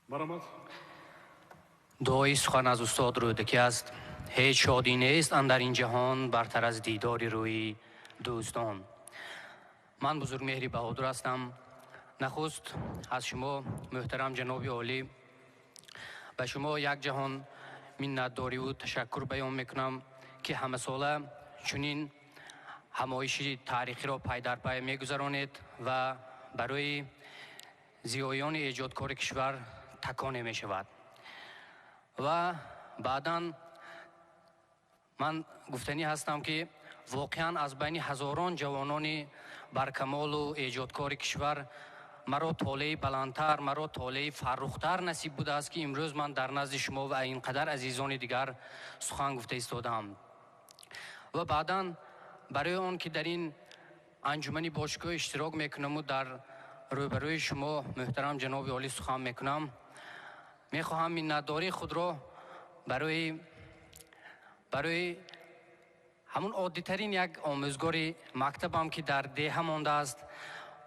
Марҳамат. Дуои сухан аз устод Рӯдакӣ аст. Ҳеҷ шодӣ нест андар ин ҷаҳон бартар аз дидори рӯи дӯстон. Ман Бузургмеҳри Баҳодур ҳастам. Нахуст аз шумо, муҳтарам ҷаноби олӣ, ба шумо як ҷаҳон миннатдориву ташаккур баён мекунам, ки ҳамасола чунин ҳамоиши таърихиро пай дар пай мегузаронед ва барои зиёиёни эҷодкори кишвар таконе мешавад. Ва баъдан ман гуфтанӣ ҳастам, ки воқеан аз байни ҳазорон ҷавонони баркамолу эҷодкори кишвар маро толеи баландтар, маро толеи фаррухтар насиб будааст, ки имрӯз ман дар назди шумо ва ин қадар азизони дигар сухан гуфта истодаам. Ва баъдан барои он ки дар ин анҷумани бошукӯҳ иштирок мекунаму дар рӯбарӯи шумо, муҳтарам ҷаноби олӣ, сухан мекунам, мехоҳам миннатдории худро барои ҳамун оддитарин як омӯзгори мактабам, ки дар деҳа мондааст,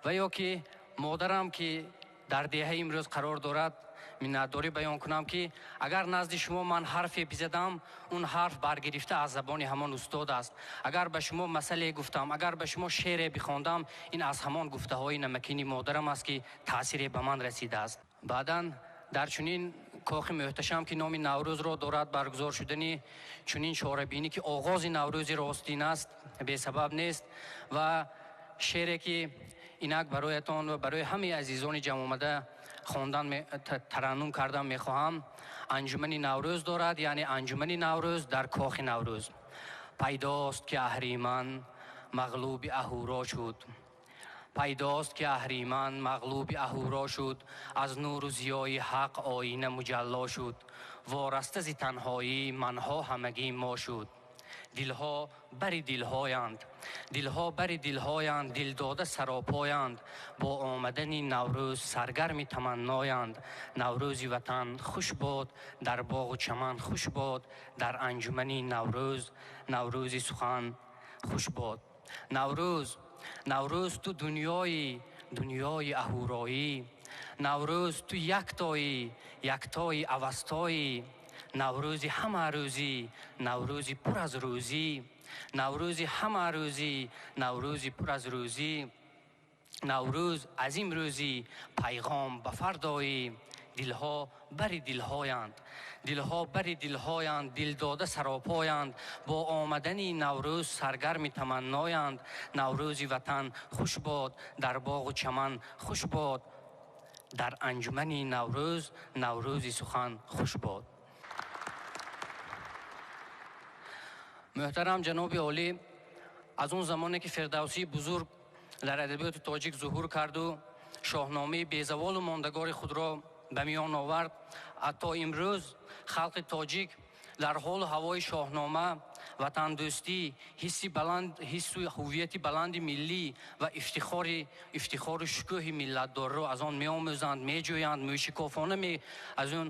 ва ё ки модарам, ки дар деҳа имрӯз қарор дорад, миннатдорӣ баён кунам, ки агар назди шумо ман ҳарфе бизадам, он ҳарф баргирифта аз забони ҳамон устод аст. Агар ба шумо масъале гуфтам, агар ба шумо шеъре бихондам, ин аз ҳамон гуфтаҳои намакини модарам аст, ки таъсире ба ман расидааст. Баъдан дар чунин кохи муҳташам, ки номи Наврӯзро дорад, баргузор шудани чунин чорабинӣ, ки оғози Наврӯзи ростин аст, бесабаб нест. Ва шеъре ки инак бароятон ва барои ҳамаи азизони ҷамъомада хондан тараннум кардан мехоҳам, анҷумани Наврӯз дорад, яъне анҷумани Наврӯз дар кохи Наврӯз. Пайдост, ки аҳриман мағлуби аҳуро шуд, пайдост, ки аҳриман мағлуби аҳуро шуд, аз нуру зиёи ҳақ оина муҷалло шуд, вораста зи танҳоӣ манҳо ҳамагӣ мо шуд. Дилҳо бари дилҳоянд, дилҳо бари дилҳоянд, дилдода саропоянд, бо омадани Наврӯз саргарми таманноянд. Наврӯзи ватан хуш бод, дар боғу чаман хуш бод, дар анҷумани Наврӯз Наврӯзи сухан хуш бод. Наврӯз, Наврӯз, ту дунёи дунёи аҳуроӣ, Наврӯз, ту яктои яктои авастоӣ, Наврӯзи ҳама рӯзӣ, Наврӯзи пур аз рӯзӣ, Наврӯзи ҳама рӯзӣ, Наврӯзи пур аз рӯзӣ, Наврӯз аз имрӯзӣ пайғом ба фардоӣ. Дилҳо бари дилҳоянд, дилҳо бари дилҳоянд, дилдода саропоянд, бо омадани Наврӯз саргарми таманноянд. Наврӯзи ватан хуш бод, дар боғу чаман хуш бод, дар анҷумани Наврӯз Наврӯзи сухан хуш бод. Муҳтарам ҷаноби олӣ, аз он замоне ки Фирдавсии бузург дар адабиёти тоҷик зуҳур карду шоҳномаи безаволу мондагори худро ба миён овард, ҳатто имрӯз халқи тоҷик дар ҳолу ҳавои шоҳнома, ватандӯстӣ, ҳисси баланд, ҳиссу ҳуввияти баланди миллӣ ва ифтихору шукӯҳи миллатдорро аз он меомӯзанд, меҷӯянд, мӯшикофона аз он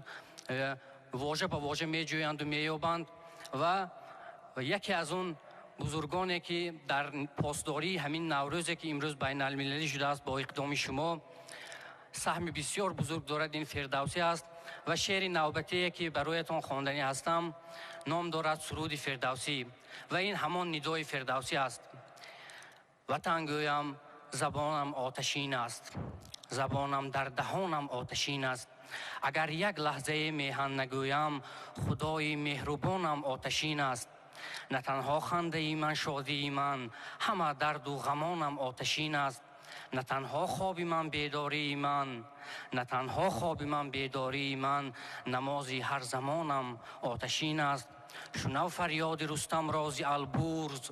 вожа ба вожа меҷӯянду меёбанд. Ва яке аз он бузургоне, ки дар посдории ҳамин Наврӯзе, ки имрӯз байналмилалӣ шудааст, бо иқдоми шумо саҳми бисёр бузург дорад, ин Фирдавсӣ аст. Ва шеъри навбатие, ки бароятон хонданӣ ҳастам, ном дорад Суруди Фирдавсӣ, ва ин ҳамон нидои Фирдавсӣ аст. Ватан гӯям, забонам оташин аст, забонам дар даҳонам оташин аст, агар як лаҳзае меҳан нагӯям, Худои меҳрубонам оташин аст. На танҳо хандаи ман, шодии ман, ҳама дарду ғамонам оташин аст. На танҳо хоби ман, бедории ман, на танҳо хоби ман, бедории ман, намози ҳар замонам оташин аст. Шунав фарёди Рустам рози Албурз,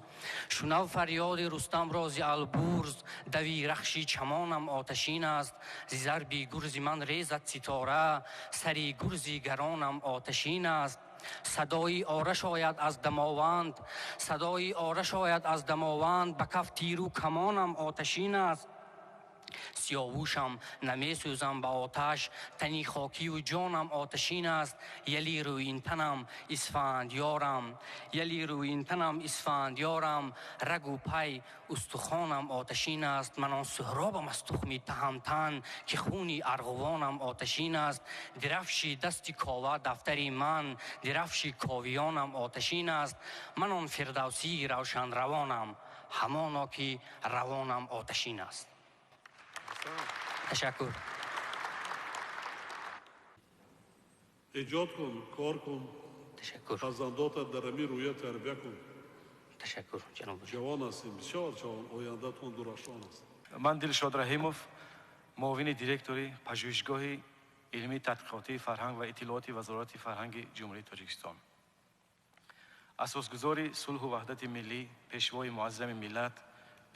шунав фарёди Рустам рози Албурз, дави рахши чамонам оташин аст. Зи зарби гурзи ман резад ситора, сари гурзи гаронам оташин аст. Садои ораш ояд аз Дамованд, садои ораш ояд аз Дамованд, ба каф тиру камонам оташин аст. Сиёвушам, намесӯзам ба оташ, тани хокиву ҷонам оташин аст. Яли рӯинтанам, Исфандёрам, яли рӯинтанам, Исфандёрам, рагу пай устухонам оташин аст. Ман он Суҳробам аз тухми Таҳамтан, ки хуни арғувонам оташин аст. Дирафши дасти Кова дафтари ман, дирафши ковиёнам оташин аст. Ман он Фирдавсии равшанравонам, ҳамоно ки равонам оташин аст. Ташаккур. Эҷод кун, кор кун. Ташаккур. Фарзандота дар ҳамин рӯя тарбия кун. Ташаккур, ҷаноб. Ҷавон ҳастем, бисёр ҷавон, ояндатон дурахшон аст. Ман Дилшод Раҳимов, муовини директори Пажӯҳишгоҳи илмии тадқиқотии фарҳанг ва иттилооти Вазорати фарҳанги Ҷумҳурии Тоҷикистон. Асосгузори сулҳу ваҳдати миллӣ, пешвои муаззами миллат,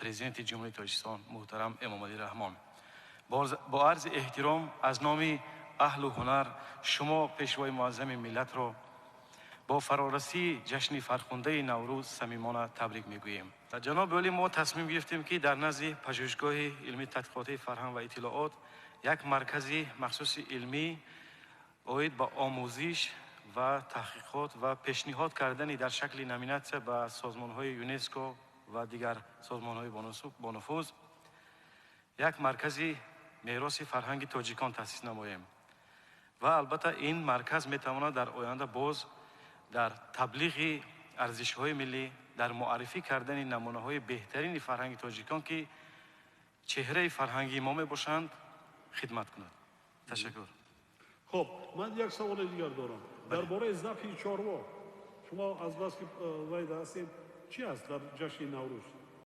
Президенти Ҷумҳурии Тоҷикистон муҳтарам Эмомалӣ Раҳмон. Бо арзи эҳтиром аз номи аҳлу ҳунар шумо пешвои муаззами миллатро бо фарорасии ҷашни фархундаи Наврӯз самимона табрик мегӯем. Ҷаноби олӣ, мо тасмим гирифтем, ки дар назди Пажӯҳишгоҳи илмии тадқиқотии фарҳанг ва иттилоот як маркази махсуси илмӣ оид ба омӯзиш ва таҳқиқот ва пешниҳод кардани дар шакли номинатсия ба созмонҳои ЮНЕСКО ва дигар созмонҳои бонуфуз як маркази мероси фарҳанги тоҷикон таъсис намоем. Ва албатта ин марказ метавонад дар оянда боз дар таблиғи арзишҳои миллӣ, дар муаррифӣ кардани намунаҳои беҳтарини фарҳанги тоҷикон, ки чеҳраи фарҳангии мо мебошанд, хидмат кунад. Ташаккур. Хуб, ман як саволи дигар дорам дар бораи забҳи чорво. Шумо аз баски вайда ҳастед, чӣ аст дар ҷашни Наврӯз?